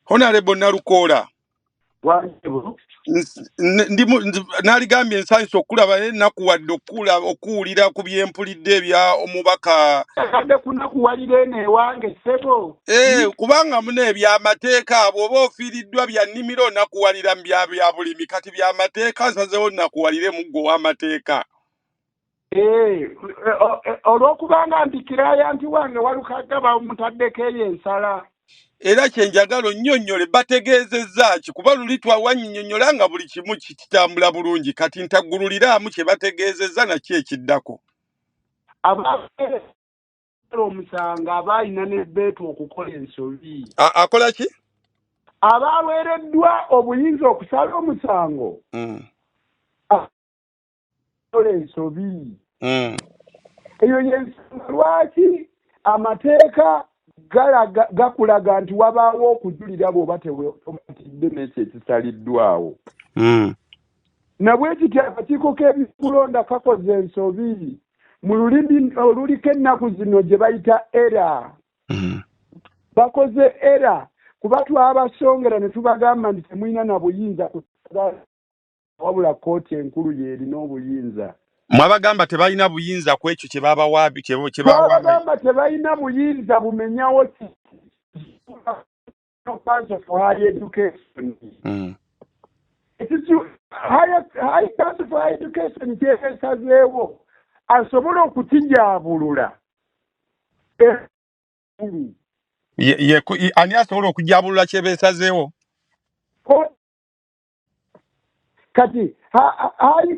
Honorable Nalukoola. Wange. Naligambye nsanyusa okulaba, naye nakuwadde okuwulira ku byempulidde ebya omubaka. Kadde kunakuwalira eno ewange, ssebo. Eh, kubanga muna ebyamateeka, bw'oba ofiiriddwa bya nnimiro onakuwalira mu bya bulimi. Kati byamateeka, nsazeewo nakuwalire muggo w'amateeka. Eh, olw'okubanga nti client wange Walukagga bamutaddeko eyo ensala. Era kyenjagala onnyonnyole, bategeezezza ki? Kuba luli twawannyonnyola nga buli kimu kitambula bulungi. Kati ntaggululiraamu kye bategeezezza nakyo ekiddako. Abaera omusango aba alina n'ebbeetu okukola ensobi. Akola ki? Abaweereddwa obuyinza okusala omusango akola ensobi. Eyo yensonga lwaki amateeka galaga gakulaga nti wabaawo okujulira bw'oba tomatidde n'ekyo ekisaliddwawo. Nabwe kityo akakiiko k'ebyokulonda kakoze ensobi mu lulimi oluliko ennaku zino gye bayita error. Bakoze error kuba twabasongera ne tubagamba nti temulina na buyinza kusala, wabula kkooti enkulu y'erina obuyinza. Mwabagamba tebalina buyinza ku ekyo kye babawaabi, kye bawaabye. Twabagamba tebalina buyinza bumenyawo Council for Higher Education. High Council for Higher Education kyesazeewo asobole okukijaabulula enkulu. Ani asobola okujabulula kye beesazeewo? Kati High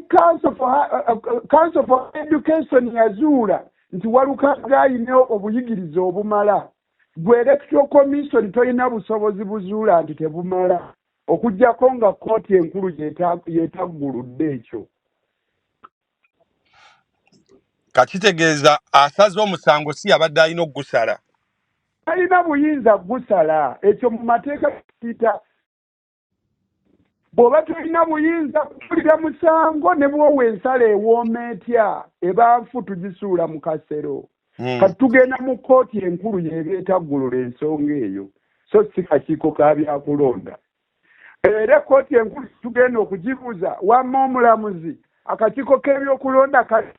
Council for Education yazuula nti Walukagga alina obuyigirize obumala. Gwe Electoral Commission tolina busobozi buzuula nti tebumala, okuggyako nga kkooti enkulu yetagguludde ekyo. Kakitegeeza asaze omusango si abadde alina okugusala. Talina buyinza gusala. Ekyo mu mateeka kiyita bw'oba tolina buyinza kuwulira musango, ne bw'owa ensala ewooma etya, eba nfu, tugisuula mu kasero. Kati tugenda mu kkooti enkulu y'eba etaggulula ensonga eyo, so si kakiiko ka byakulonda. Era ekkooti enkulu tugenda okugibuuza, wamma omulamuzi, akakiiko k'ebyokulonda kalina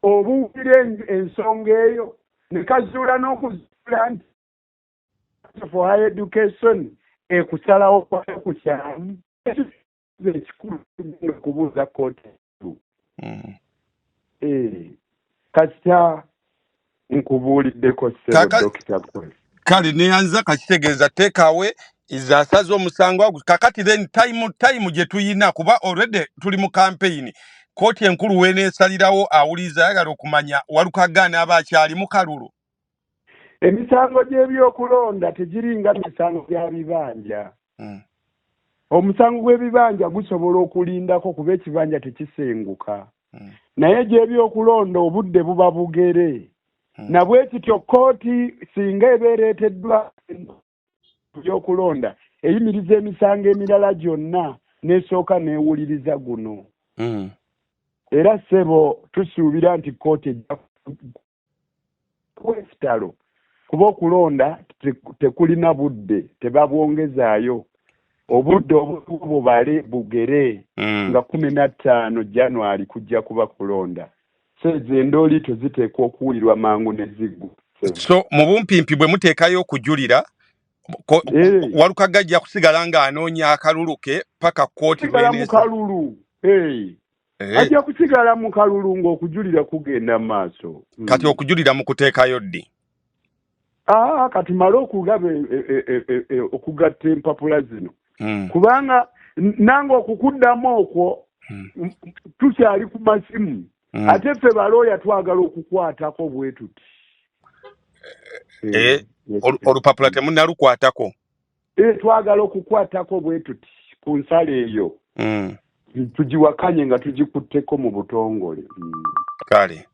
obuwulira ensonga eyo ne kazuula n'okuzuula nti for Higher Education ekusalawo kwayo kukyamu? Ekikulu tugenda okubuuza kkooti enkulu. Eh, kasita nkubuuliddeko, ssebo Dokita Kwesi. Kale neyanza. Kakitegeeza takeaway is asaze omusango ago. Kakati then time gye tuyina, kuba already tuli mu campaign, kooti enkulu weneesalirawo, awuliriza ayagala okumanya, Walukagga anaaba akyali mu kalulu? Emisango gy'ebyokulonda tegiringa misango gya bibanja. Omusango gw'ebibanja gusobola okulindako kuba ekibanja tekisenguka, naye gy'ebyokulonda obudde buba bugere. Nabwe kityo kkooti singa eba ereeteddwa byokulonda, eyimiriza emisango emirala gyonna n'esooka n'ewuliriza guno. Era ssebo, tusuubira nti kkooti ejja kuwa ekitalo, kuba okulonda tekulina budde, tebabwongezaayo. Obudde obuliwo bubale bugere, nga 15 January kujja kuba kulonda, so ezo endooliito ziteekwa okuwulirwa mangu ne ziggwa. So mu bumpimpi bwe muteekayo okujulira, Walukagga ajja kusigala ng'anoonya akalulu ke paka kkooti Kusigala mu lweneesa. kalulu. Ajja kusigala mu kalulu ng'okujulira kugenda mu maaso. Kati okujulira mu kuteekayo ddi? Aa, katumale okulaba okugatta empapula zino, kubanga nange okukuddamu okwo tukyali ku masimu. Ate ffe balooya twagala okukwatako bwe tuti. Eh, olupapula temunnalukwatako? Twagala okukwatako bwe tuti ku nsala eyo, tugiwakanye nga tugikutteko mu butongole. Kale.